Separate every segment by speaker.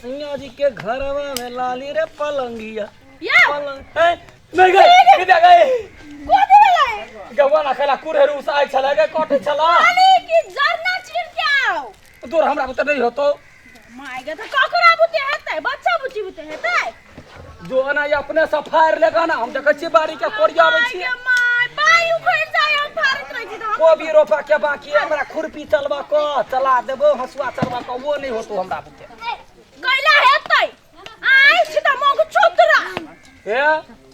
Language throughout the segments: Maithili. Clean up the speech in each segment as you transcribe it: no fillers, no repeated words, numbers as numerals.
Speaker 1: सैया जी के घरवा में लाली रे पलंगिया।
Speaker 2: यौ
Speaker 1: पलंग ए, नहीं गए किधर गए?
Speaker 2: कोथी भेलै?
Speaker 1: गौवा ना खेला कुरहे उसाय छला गे कटे छला।
Speaker 2: खाली कि जरना चीर के आओ।
Speaker 1: तोर हमरा बुते नहीं होतो।
Speaker 2: माय गे, तऽ ककरा बुते हेतै? बच्चा बुच्ची बुते हेतै?
Speaker 1: जो ना ये अपने से फाड़ लेगा ना, हम देखै छियै बाड़ी के कोरियाबै
Speaker 2: माय
Speaker 1: छियै।
Speaker 2: गे my, बाई उखड़ि जाइ, हम फाड़ैत रहै छी तऽ हम
Speaker 1: कोबी रोपा के बाकी है, हमरा खुरपी चलबा क चला देबो, हंसुआ चलबा क, वो नहीं होतो हमरा बुते।
Speaker 2: कैला हेतै? आइ छी तऽ मौग चुतरा।
Speaker 1: हे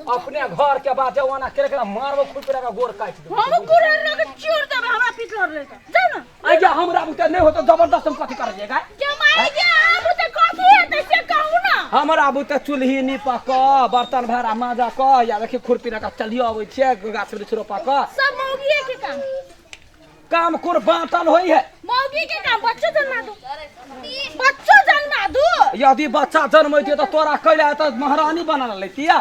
Speaker 1: अपने घर के बात जवाना के एकरा मारबो खुरपी लगा गोर काटि देबो।
Speaker 2: हम कुरहर लऽ के चीर देबै, हमरा पीठ लड़ तऽ जाउ ने।
Speaker 1: आइ हमरा बुते नहीं होतो, जबरदस्त हम कथी कर जेगा?
Speaker 2: के माय गे, अहाँ बुते कथी हेतै से कहू ना।
Speaker 1: हमरा बुते चूल्ही नीप क, बर्तन भाड़ा माजा क, या देखी खुरपी लगा चलियो अबै छियै गाछ वृक्ष रोपा क।
Speaker 2: सब मौगिए के काम।
Speaker 1: काम कुर बाँटल होइ है।
Speaker 2: मौगी के काम। बच्चो जन्मा दू, बच्चो जन्मा दू।
Speaker 1: यदि बच्चा जन्मैतियै तऽ तोरा कैला तऽ महारानी बना लैतियै।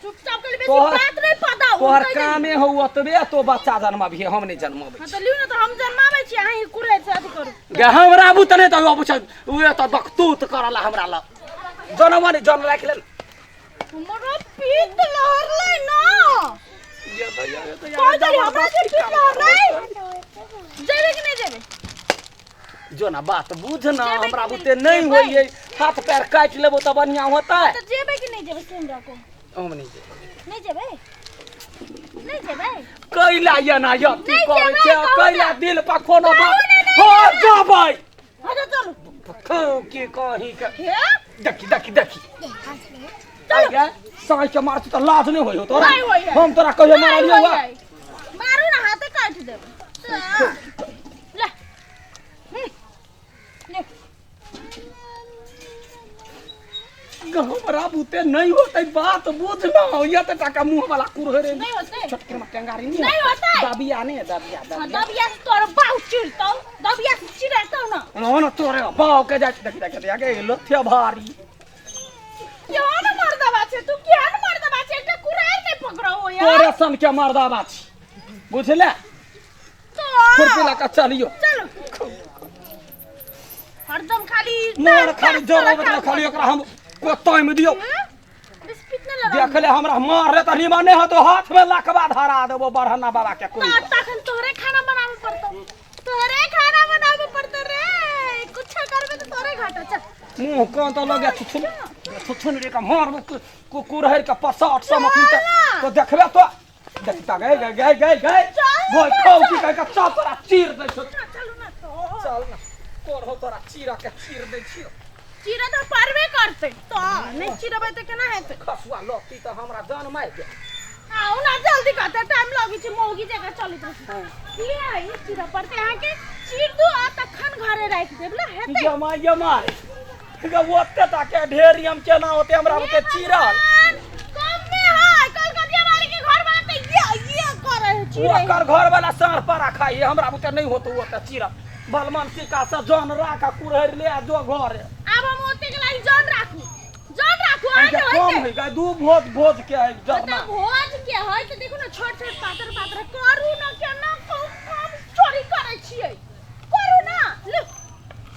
Speaker 2: चुपचाप कर, बेसी
Speaker 1: तोहर-
Speaker 2: बात नहीं पता।
Speaker 1: तोहर कामे हौ ओतबे, तो बच्चा जन्मबिहे, हम नहि जन्मबै।
Speaker 2: हाँ तऽ लियौ ने, तऽ हम जन्माबै छी, अहीं कुरै से अथी करू।
Speaker 1: गे हमरा आबू तऽ नहि तऽ अबै छै उहे तऽ बकतूत करला हमरा लग जनम नहि जन्म राखि लेल।
Speaker 2: हमरो पीत लहरलै ना। कह देली हमरा से पीत लहरलै। जेबै कि नहि जेबै?
Speaker 1: जो ना बात बुझ ना।
Speaker 2: जेबै कि
Speaker 1: हमरा
Speaker 2: नहि
Speaker 1: बुते नहि
Speaker 2: जेबै?
Speaker 1: होइए, हाथ पैर काटि लेबो तऽ बढ़िआँ होतै।
Speaker 2: तऽ जेबै कि नहि जेबै से हमरा कहू।
Speaker 1: हम नहि जेबै।
Speaker 2: नहि जेबै? नहि जेबै?
Speaker 1: कैला ये ना यति
Speaker 2: नहि
Speaker 1: करै
Speaker 2: जेबै,
Speaker 1: छै?
Speaker 2: कहू
Speaker 1: कैला
Speaker 2: ना।
Speaker 1: दिल पर कोनो
Speaker 2: कहू
Speaker 1: बात
Speaker 2: ने, नहि
Speaker 1: हँ
Speaker 2: जेबै।
Speaker 1: जेबै।
Speaker 2: हाँ तऽ चलू।
Speaker 1: की कही के
Speaker 2: हे
Speaker 1: देखी देखी देखी।
Speaker 2: चलू।
Speaker 1: गे साँझ के मार तऽ लाज नहि होइ हो तोरा?
Speaker 2: नहि होइ है।
Speaker 1: हम तोरा कहियो
Speaker 2: नहि
Speaker 1: मारलियौ
Speaker 2: होइ
Speaker 1: हुआ?
Speaker 2: है। मारू ना, हाथे काटि देबै। ले ले।
Speaker 1: हमरा बुते नहीं होतै, बात बुझ ना। ये तऽ टाका मुंह वाला कुरहरे।
Speaker 2: नहीं होतै।
Speaker 1: छोटकी में टेंगारी नहीं।
Speaker 2: नहीं होतै।
Speaker 1: दबिया नहीं है, दबिया।
Speaker 2: हाँ,
Speaker 1: दबिया।
Speaker 2: दबिया से तोर बाऊ चिरतौ, दबिया से चिरतौ ना।
Speaker 1: ना ना, तोरे बाव के जाय देखी देखी देखी लोथिया भारी।
Speaker 2: केहन मर्दबा छै तू, केहन मर्दबा छै? एकटा कुरैर नहि पकड़ो हो यार।
Speaker 1: तोरे सन के मर्दाबा छी, बुझले?
Speaker 2: तो
Speaker 1: खुरपी लऽ कऽ चलियो।
Speaker 2: चलो, हरदम खाली
Speaker 1: मार खाली जरो बदला खाली ओकरा हम कोतय में दियौ। देख ले, हमरा मार रे तऽ निमन नहि होतो, हाथ में लकवा धरा देबो बढ़ना बाबा के कोई।
Speaker 2: तखन तोहरे खाना बनाबे पड़तौ, तोहरे खाना बनाबे पड़तौ रे। कुछ करबे तऽ तोहरे घाटा। चल।
Speaker 1: मुँह कान तऽ लगे छुछुन छुछुन रे का मारबो कुरहरि के पसाट सब अखन तऽ तो देखबे तो देखता गए गए गए गए गए।
Speaker 2: चल।
Speaker 1: भोय खाउ की कह के चल, तोरा चीर दै छौ।
Speaker 2: चलू ना तो।
Speaker 1: चल ना, तोर हो तोरा चीरा के चीर दै छियौ।
Speaker 2: चिरा तऽ पारबे करतै, तऽ नहि चिरबै तऽ केना हेतै?
Speaker 1: खसुआ लत्ती तऽ हमरा जान मारि गेल।
Speaker 2: आउ ना जल्दी, कते टाइम लगै छै? मौगी जगह चलैत रहै किया? ई चिरा पड़तै अहाँके, चीर दू आ तखन घरे राखि देब ने, हेतै?
Speaker 1: जमा जमा गे, ओते ताके ढेरी हम केना होते हमरा ओते चीरल?
Speaker 2: भगवान, कम में है कलकतिया वाली के घर वाला तऽ ये करे है चिरै।
Speaker 1: ओकर घर वाला साँढ़ पारा खाइ हमरा बुते नहीं होतो ओते चीरल। बलमान सिका से जन राख आ कुरहरि ले आ जो घर।
Speaker 2: आब हम ओते के लागि जन राखू, जन राखू अहाँके?
Speaker 1: कम
Speaker 2: होइते
Speaker 1: है गाय, दू भोज भोज के है
Speaker 2: तऽ
Speaker 1: जरना।
Speaker 2: भोज के है तऽ देखू ने, छोट छोट पातर पातर करू ने। केना कम कम चोरी करै छियै? करू ना, लू,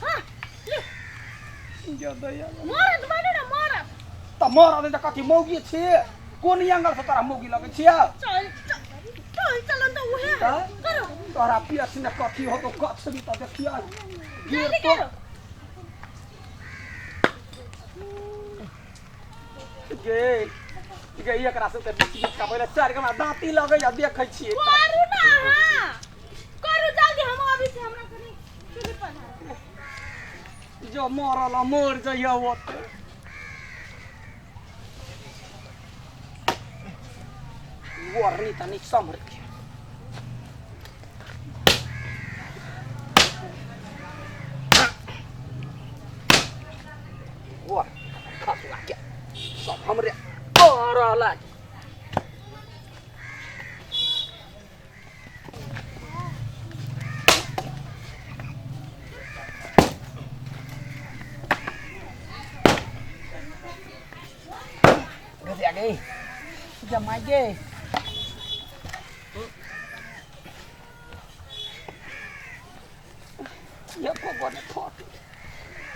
Speaker 2: हाँ लू। मरद बनू ने, मरद।
Speaker 1: तऽ मरद तऽ कथी मौगी छी? कोन एंगल से तोरा मौगी लगै छियै?
Speaker 2: चल चल चल चल तऽ उहे है।
Speaker 1: आँय?
Speaker 2: करू।
Speaker 1: तोरा पेट में कथी होतो कछरी तऽ देखियै गिर
Speaker 2: जल्दी
Speaker 1: तो
Speaker 2: करू।
Speaker 1: गे गे, एकरा से तऽ बीच बीच का पहिले चारि गो हमरा दाँती लगैया, देखै छियै।
Speaker 2: करू ना अहाँ, करू जल्दी, हम अबै छी, हमरा कनि चूल्ही पर
Speaker 1: जो मरल आ मर जइया ओते। गोरनी तनी सम्हर के गोर खसुआ के सब हमरे करऽ लागी। गजिया गई जमाई गे। एको गो नहि फट।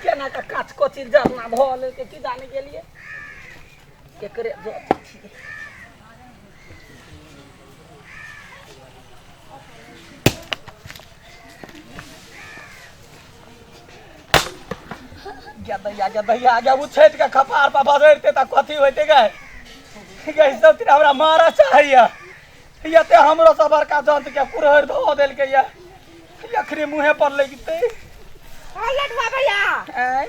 Speaker 1: केना के काच कोची जरना धऽ लेलकै की जाने गेलियै एकरे जत छियै। गदैया गदैया गे उछैट के खपार पर बजैते तऽ कथी होइते गे गे सब दिन हमरा मारऽ चाहैया एते हमरो सब बड़का जंत के कुरहरि धऽ देलकै या अखने मुँहे पर लगितै।
Speaker 3: हाँ लडुआ भैया।
Speaker 1: आँय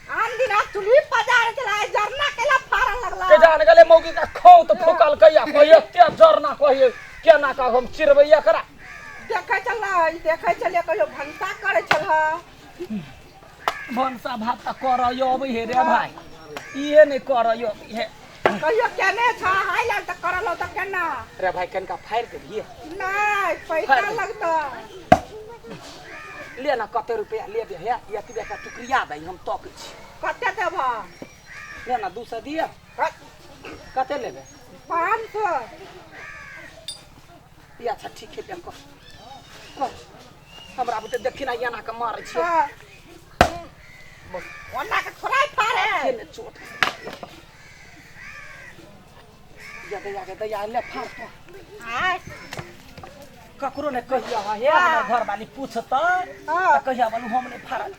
Speaker 3: आन दिन आप चूल्ही पजार चला जरना केला फाड़ा लगला।
Speaker 1: के जान गेलै मौगी का खौत फुकलकै या कहियो एते जरना कहियो केना कऽ हम चिरबै एकरा।
Speaker 3: देखै चल देखै चलिए कहियो भनसा करै छल।
Speaker 1: भनसा भात तऽ करऽ अबै हे रे भाइ, इहे नहि करऽ अबै हे।
Speaker 3: कहियो केने छ हाय लाल तऽ करल तऽ केना
Speaker 1: रे भाइ कनिका फाड़ि देबही?
Speaker 3: नहीं पैसा लगता।
Speaker 1: ले ना कते रुपया लेबे हे, एतबे का टुकड़िया दही हम तकै छी।
Speaker 3: कते देबह?
Speaker 1: ले ना 200 दिअ। कते लेबे?
Speaker 3: 500।
Speaker 1: ई अच्छा ठीक है कर कर हमरा बुते देखी ना एना के मारै छियै।
Speaker 3: ओना के थोड़ा फाड़े
Speaker 1: केने चोट या दैया के दैया ले फाड़ तो।
Speaker 3: आय
Speaker 1: ककरो ने कहिया हे हमर घरवाली पूछतै तऽ कहिया बोलू हम नहि फाड़ल।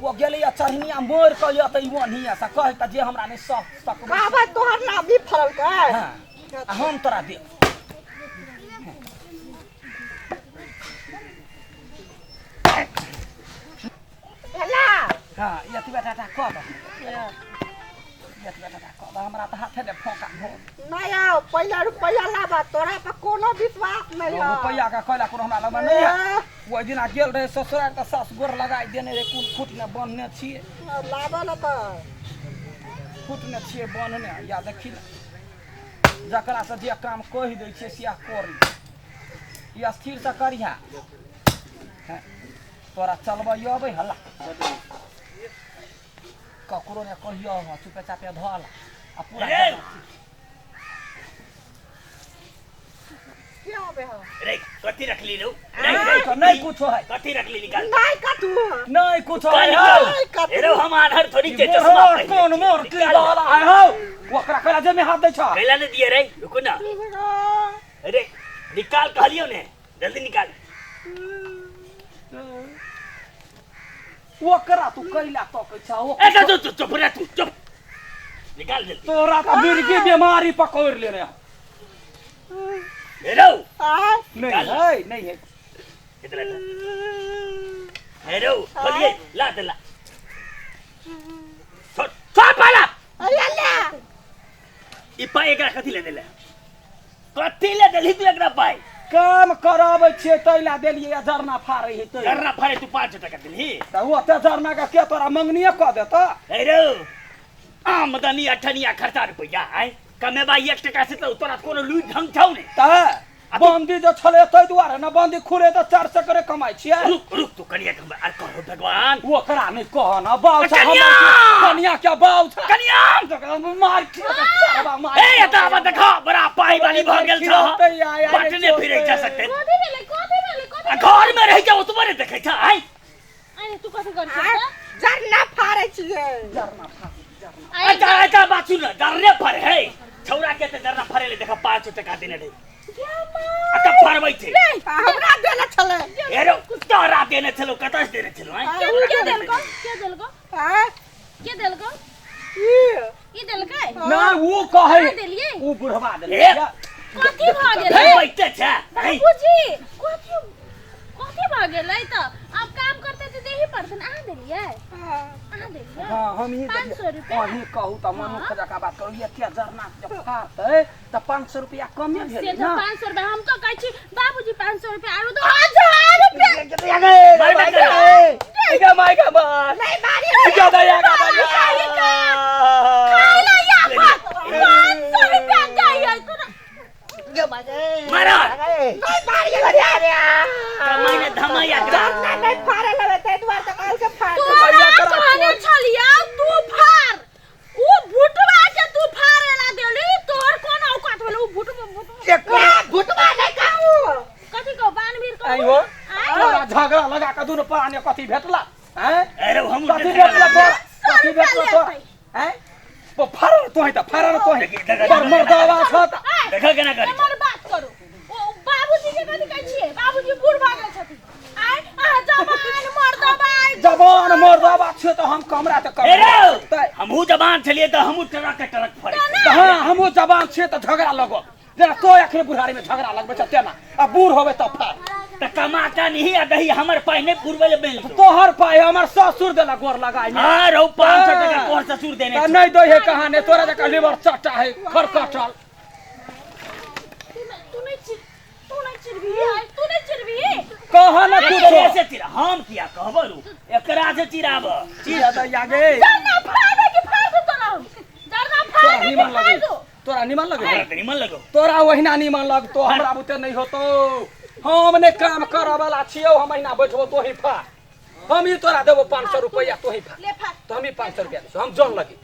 Speaker 1: ओ गेलै या चढ़निया मोड़ कऽ यऽ तऽ ई ओनहिया से कहि तऽ जे हमरा नहि सह सकबै।
Speaker 3: कहबै तोहर नाम भी फड़लकै।
Speaker 1: हाँ आ हम तोरा देब।
Speaker 3: भेला?
Speaker 1: हाँ एतबे टाटा कऽ दह, एतबे टाटा कऽ दह, हमरा तऽ हाथे ने फोका भऽ।
Speaker 3: नहीं आओ पहिला रुपया लाबा, तोरा पर कोनो विश्वास नहीं है।
Speaker 1: रुपया का कैला कोनो हमरा लगमे नहीं है। ओहि दिना गेल रहे ससुराल तऽ सास गोर लगाइ देने रहे, कोन खूट ने बन्हने छियै।
Speaker 3: लाबऽ न तऽ
Speaker 1: खूट ने छियै बन्हने। या देखी ने जकरा से जे काम कहि दै छियै सएह करी, ई स्थिर से करिहा। तोरा चलबै अबै हल्ला ककरो ने कहियो, चुपे चापे धल आ पूरा।
Speaker 4: रे कथी रखली रो?
Speaker 1: नहीं कुछो है।
Speaker 4: कथी रखली निकाल?
Speaker 3: नहीं कथू
Speaker 1: नहीं कुछो है।
Speaker 4: रे हम आन्हर थोड़ी के चश्मा
Speaker 1: पहिने। कोन मोर की वाला है हौ ओकरा कहला जे में हाथ दै छ
Speaker 4: कहला ने दिए रे। रुको ना अरे निकाल कहलियो ने, जल्दी निकाल।
Speaker 1: ओकरा तू कैला तकै छ?
Speaker 4: ए चुप चुप रे तू चुप, निकाल जल्दी।
Speaker 1: तोरा त मिर्गी बीमारी पकड़ लेने।
Speaker 4: हेलो
Speaker 1: नहीं है नहीं है
Speaker 4: इधर हेलो खोलिए ला दे ला छोड़ छोड़ पाला।
Speaker 3: अरे ले
Speaker 4: ई पाई एकरा कथी ले देले? कथी ले देलही तू एकरा पाई?
Speaker 1: काम कराबै छियै तै ला देलियै। जरना फाड़ै है तै
Speaker 4: जरना फाड़े तू 5 टका देलही
Speaker 1: तऽ ओते जरना के के तोरा मंगनीये कऽ देतऽ?
Speaker 4: हेरो आमदनी अठनिया खर्चा रुपैया आय कमेबा 1 टका से तऽ तोरा कोनो लूरि ढंग छौ ने।
Speaker 1: तऽ बंदी जे छलै ताहि दुआरे ने बंदी खुले तऽ 400 करे कमाइ छियै।
Speaker 4: रुक रुक तू कनिया के आर कहो भगवान
Speaker 1: ओकरा नहि कह न बाउ छ
Speaker 4: कनिया!
Speaker 1: कनिया के बाउ छ
Speaker 4: कनिया
Speaker 1: मार खिया मार।
Speaker 4: ए एता आब देखा बड़ा पाई वाली भऽ गेल छ, बटने फिरै छ सकते।
Speaker 2: कथी भेलै? कथी भेलै? कथी?
Speaker 4: आ घर में रहि के ओतबे ने देखै छ आय।
Speaker 2: अरे तू कथी करै छ?
Speaker 3: जरना फाड़ै छियै।
Speaker 1: जरना फाड़ै।
Speaker 4: अच्छा अच्छा बात सुन, जरने फाड़े है छौरा के त जरना फाड़े ले देखा 5 टका देने रहे आ तब फाड़बै छै।
Speaker 3: हमरा देने छलै।
Speaker 4: हेरो तोरा देने छलौ? कतऽ से देने छलौ? आँय
Speaker 2: के देलको? के देलको?
Speaker 3: आँय
Speaker 2: के देलको?
Speaker 3: ई
Speaker 2: ई देलकै
Speaker 1: नहि उ कहै
Speaker 2: देलियै
Speaker 1: उ बुढ़वा देलकै।
Speaker 2: कथी भऽ गेलै?
Speaker 4: फड़बैते छ
Speaker 2: बाबूजी कथी कथी भऽ गेलै? तऽ आब काम करते तऽ देही पड़तै ने। अहाँ देलियै? अहाँ देलियै?
Speaker 1: हाँ हम ही
Speaker 2: 500 रुपया।
Speaker 1: अहीं कहू तऽ मनुख जकाँ बात करू, एते जरना जे फाड़तै तऽ 500 रुपया कमे
Speaker 2: से
Speaker 1: भेलै
Speaker 2: तऽ
Speaker 1: ने।
Speaker 2: 500 रुपया हम तऽ कहै छी बाबूजी 500 रुपया आरो दो 1000 रुपया।
Speaker 3: नहीं मारी।
Speaker 2: पाँच सौ रुपया चाहिए तोरा।
Speaker 4: मारा
Speaker 3: नहीं मारी।
Speaker 4: कमाई धमाई
Speaker 3: जरना नहीं फाड़े लगे ताहि दुआरे तऽ कहलकै फाड़।
Speaker 2: तोरा कहने छलियौ तू फाड़, उ भुटवा के तू फाड़ेला देली, तोहर कोन औकात भेलै? उ भुटवा भुटवा
Speaker 3: भुटवा नहीं कहू।
Speaker 2: कथी कहू? बानवीर कहू?
Speaker 1: आइयो तोरा झगड़ा लगा के दुनू प्राणी कथी भेटला? हैं
Speaker 4: अरे हम
Speaker 1: कथी भेटला? तोही त फारा न तोही
Speaker 4: देखी, देखा,
Speaker 1: पर मर्दावा छ त
Speaker 4: देखा केना करै छै।
Speaker 2: हमर बात करू। ओ बाबूजी के कथी कहै छियै? बाबूजी बूढ़ भऽ गेल छथिन। आय अहाँ जवान मर्दबा आइ।
Speaker 1: जवान मर्दावा छ त हम कमरा त
Speaker 4: ए
Speaker 1: कमरा
Speaker 4: रौ,
Speaker 1: त
Speaker 4: हमहूँ जवान छलियै तऽ हमहूँ ट्रक के ट्रक फड़ै
Speaker 1: त हाँ हमहूँ जवान छियै त झगड़ा लगो जेना तो अखने बुढ़ारी में झगड़ा लगबै छ तेना आ बूढ़ होबे तब फार।
Speaker 4: तऽ कमाता नहीं आ दही हमर पाइ नहि पुरबै लए मिल
Speaker 1: तोहर पाइ हमर ससुर देला गोर लगाइ में।
Speaker 4: हाँ रौ, 500 टका
Speaker 1: हाँ।
Speaker 4: तोहर ससुर देने
Speaker 1: त
Speaker 4: छौ।
Speaker 1: नहि दै है कहाने तोरा जकाँ लीवर चट्टा है खरकटल।
Speaker 2: तू नहि चिर, तू नहि चिरबी आइ, तू नहि चिरबी।
Speaker 1: कह न
Speaker 4: एकरे
Speaker 1: कुछो
Speaker 4: से चिरा हम किया कहबो रू, एकरा से चिराब
Speaker 1: चिरा दैया गे।
Speaker 2: जरना फाड़ के फाड़ दू तोरा हम। जरना
Speaker 1: तोरा
Speaker 2: फाड़ के
Speaker 1: निमन
Speaker 2: फाड़
Speaker 1: लगे
Speaker 2: दू।
Speaker 1: तोरा निमन लगे
Speaker 4: हमरा तऽ निमन लगो।
Speaker 1: तोरा ओहिना निमन लगतो, हमरा बुते नहि होतो। हम ने काम करऽ वाला छियौ, हम अहिना बैठबो तोही फा। हम ही तोरा देबो 500 रुपैआ, तोही फा।
Speaker 2: ले फाड़।
Speaker 1: तो हम ही 500 रुपैआ दै, हम जन लगी,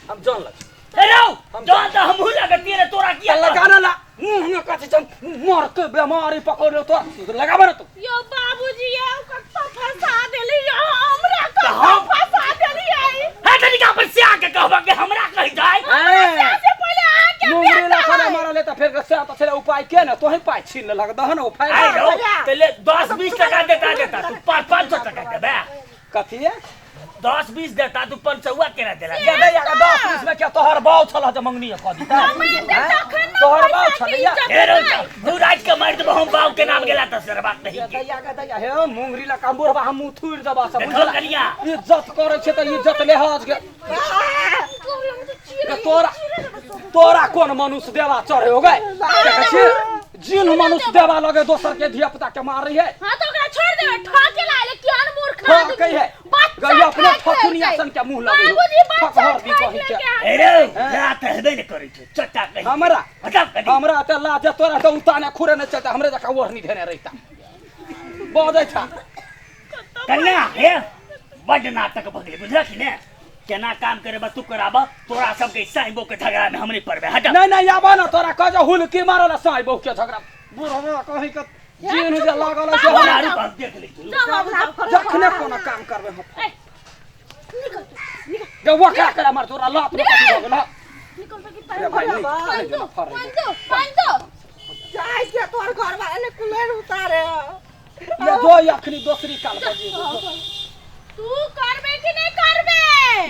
Speaker 1: हम जन लगी।
Speaker 4: ए रौ, जौन तऽ हमहूँ लगतियै रे, तोरा किया
Speaker 1: त लगाना ला मुँह में कथी छौ मर के बेमारी पकड़ लो तोरा लगाबे न तू।
Speaker 2: यो बाबूजी यो कत्ता फंसा देली यो हमरा, कत्ता
Speaker 4: हम-
Speaker 2: फंसा देली आई।
Speaker 4: हे तनिका पर से आके कहबा के हमरा कहि जाय।
Speaker 1: ए,
Speaker 2: से पहिले अहाँ के
Speaker 1: मुंगरी
Speaker 2: बेटा
Speaker 1: लखने
Speaker 2: है।
Speaker 1: मरले त फेर से त छले उपाय के न तोही पाइ छीन लेलक दहन ओ फायदा।
Speaker 4: आइ रौ, तऽ ले 10-20 टका देता देता तू 500 टका देबे।
Speaker 1: कथी है?
Speaker 4: 10-20 देता तू 500 केना देला?
Speaker 1: दे दे यार 10-20 में क्या तोहर बाऊ छल जे मंगनी क दी
Speaker 2: कमाते तखन न
Speaker 1: तोहर बाऊ
Speaker 2: पैसा के
Speaker 1: छलैया।
Speaker 2: इज्जत
Speaker 4: हे रौ,
Speaker 2: है।
Speaker 4: तू राति के मारि देबो हम बाऊ के नाम गेला तऽ सरबाक नहीं के।
Speaker 1: दैया के दैया हे मुंगरी लका बुढ़बा हम मुँह थुरि देबा सब
Speaker 4: देखो
Speaker 1: बुझला।
Speaker 4: कनिया।
Speaker 1: इज्जत करै छै त इज्जत लेहज के।
Speaker 2: तोरा हम तऽ चिरै-
Speaker 1: तोरा
Speaker 2: चिरै देबो सब।
Speaker 1: तोरा कोन मनुष्य देवा चढ़े हो गए देखै छी जिन मनुष्य देवा लगे दोसर के धिया पुता के मारै है।
Speaker 2: हाँ तो ओकरा छोड़ देबै, ठके लाले केहन मूर्ख
Speaker 1: ठकै
Speaker 2: आदमी।
Speaker 1: है।
Speaker 2: बच्चा
Speaker 1: गई अपने
Speaker 2: ठक
Speaker 1: ठकुनिया
Speaker 2: लेलकै।
Speaker 1: सन के मुँह लगे हो।
Speaker 2: बाबूजी बच्चा
Speaker 1: ठकहर भी
Speaker 2: ठक
Speaker 1: कही के।
Speaker 2: लेलकै।
Speaker 4: हे रौ, रात हेबे ने करै छै चट्टा कहि।
Speaker 1: हमरा
Speaker 4: हटाउ कनि।
Speaker 1: हमरा त लाज तोरा त उताने खुरे नै चलता हमरे जकाँ ओढ़नी धेने रहिता बजै छा।
Speaker 4: कन्या हे बड्ड नाटक भऽ गेलै बुझलक कि ने? केना काम करेबा तू कराबा, तोरा सबके साइबो के झगड़ा में हम नहीं पड़बे। हटा।
Speaker 1: नहीं नहीं आबा न तोरा कह जे हुलकी मारल साई बहु के झगड़ा बुढ़वा कहि के जिन जे लागल है से
Speaker 4: हमरा
Speaker 1: हमरा
Speaker 4: रुक, हम देख लै छी।
Speaker 2: जाओ बाबू जाओ।
Speaker 1: जखने कोनो काम करबे हम।
Speaker 2: ए, निकल तू, निकल।
Speaker 1: जे ओकरा करे मार तोरा लात में कथी भऽ गेल।
Speaker 2: निकल तो कि
Speaker 1: अरे भाई,
Speaker 2: पानि
Speaker 1: नहीं,
Speaker 2: दो, पानि
Speaker 1: नहीं,
Speaker 2: दो,
Speaker 1: फड़ै
Speaker 2: पानि दो, पानि दो।
Speaker 3: जाइ छियै तोहर घर वाले कुलेर उतारे।
Speaker 1: ले दो अखनी दोसरी काल बजी।
Speaker 2: तू करबे कि नहीं करबे?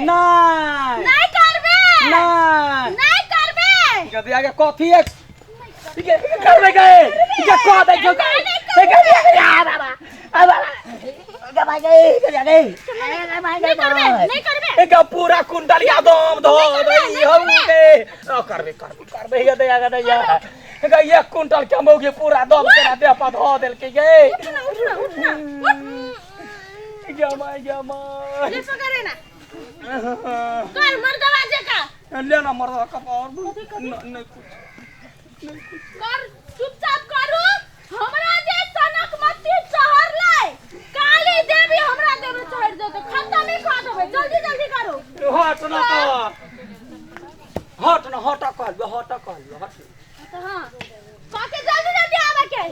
Speaker 1: नहीं
Speaker 2: नहीं करबे।
Speaker 1: नहीं
Speaker 2: नहीं करबे।
Speaker 1: गदिया के कथी है के करबे गए के कह दे के गदिया के आ बाबा आ बाबा गबा गए गदिया गए
Speaker 2: नहीं करबे, नहीं करबे।
Speaker 1: एक पूरा कुंडलिया दम धो दई हम के ओ करबे करबे करबे गदिया गदिया एक एक कुंटल के मौगी पूरा दम के देह पर धो देलकै गे।
Speaker 2: उठ ना, उठ ना, उठ ना, उठ।
Speaker 1: गमाय गमाय।
Speaker 2: ले पकड़े ना। कर मर्दवा जका।
Speaker 1: ले ना मर्दवा कपार नहीं कुछ
Speaker 2: कर चुपचाप करू। हमरा जे सनक मत्ती चहरलै काली देवी हमरा देवे चढ़ देते खत्म ही कर देबै। जल्दी जल्दी करू।
Speaker 1: हट ना तो हट ना हट कहलियो हट कहलियो हट।
Speaker 2: तो हां काके जल्दी जल्दी आवे के।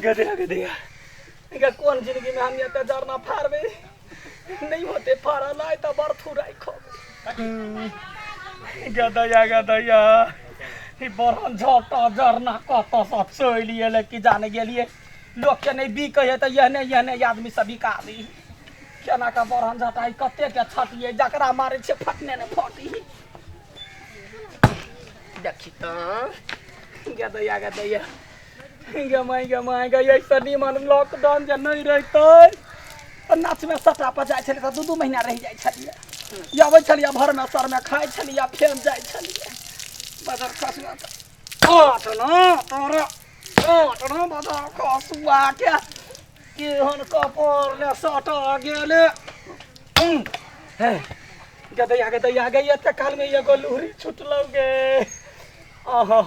Speaker 1: गधेरा गधेरा इनका कौन जिंदगी में हम ये जरना फाड़बे नहीं होते फाड़ल आय तऽ बड़ थुराइ खो। गदैया गदैया ई बड़न झटा जरना कतऽ सब चलि एलै कि जाने गेलियै। लोक के नहीं बिकै है तऽ एहने एहने आदमी सब बिका दी। केना के बड़न झटा ई कते के छटियै जकरा मारै छियै फटने ने फटी। देखी तऽ गदैया गदैया गमाइ गमाइ गै ऐसे निमन लॉकडाउन जे नहीं रहितै तऽ नाचमे सटा पर जाइ छलियै तऽ 2-2 महीना रहि जाइ छलियै। अबै छलियै भरमे सरमे खाइ छलियै फेर जाइ छलियै बदर खसुआ हट न तोरा हट न बदर खसुआ के केहन कपार ने सटा गेलै। हे गदैया गदैया गै एते कालमे एगो लुहरी छुटलौ गे। आहा